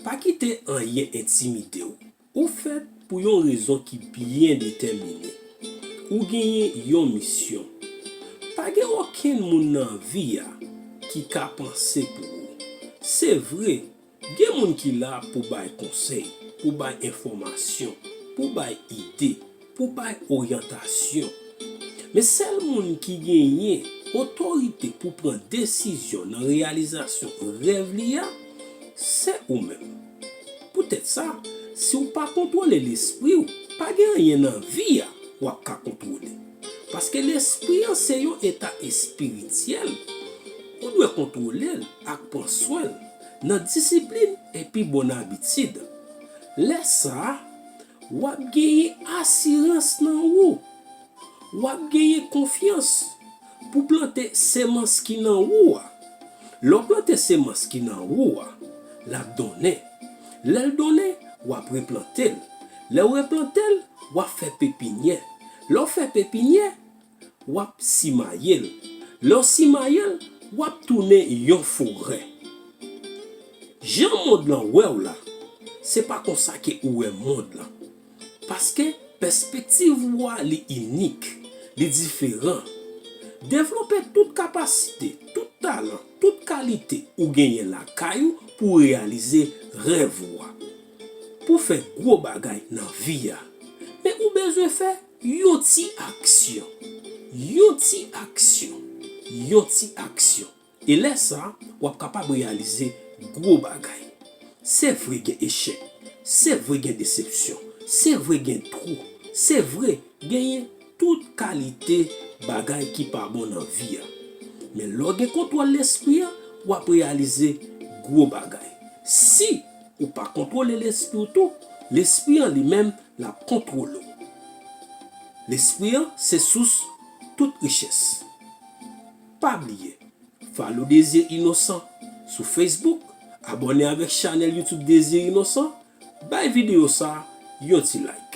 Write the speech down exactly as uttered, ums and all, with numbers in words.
Pa kite anyen entimide w. Ou fèt pou yon rezon ki byen detèmine. Ou genyen yon misyon. Pa gen okenn moun nan vi a ki ka panse pou ou. Se vre, gen moun ki la pou bay konsèy, pou bay enfòmasyon, pou bay ide, pou bay oryantasyon. Men sèl moun ki genyen otorite pou pran desizyon nan reyalizasyon rèv li a, se ou menm. Poutèt sa, si w pa kontwole lespri w, pa gen anyen nan vi a w ap ka kontwole. Paske lespri an se yon eta espirityèl. Ou dwe kontwole l ak pran swen l nan disiplin epi bòn abitid. Lè sa a, w ap genyen asirans nan ou. W ap genyen konfyans pou plante semans ki nan ou a. Lè w plante semans ki nan ou a, l ap donnen. Lè l donnen, w ap replante l. Lè w replante l, w ap fè pepinyè. Lè w fè pepinyè, w ap simaye l. Lè w simaye l, w ap tounen yon forè. Jan mond lan wè w la, se pa konsa ke ou wè mond lan. Paske pèspektiv ou a li inik, li diferan. Devlope tout kapasite, tout talan, tout kalite ou genyen lakay ou pou reyalize rèv ou a. Pou fè gwo bagay nan vi a. Men ou bezwen fè yon ti aksyon. Yon ti aksyon. Yon ti aksyon. E lè sa, w ap kapab reyalize gwo bagay. Se vre gen echèk, se vre gen desepsyon, se vre gen twou, se vre genyen tout kalite bagay ki pa bon nan vi a. Men lè w gen kontwòl lespri an, w ap reyalize gwo bagay. Si ou pa kontwole lespri w tou, lespri an li menm l ap kontwole w. Lespri an se sous tout richès. Pa bliye, follow Désir Innocent sou Facebook, abòne avèk chanèl YouTube Désir Innocent, bay videyo sa a yon ti like.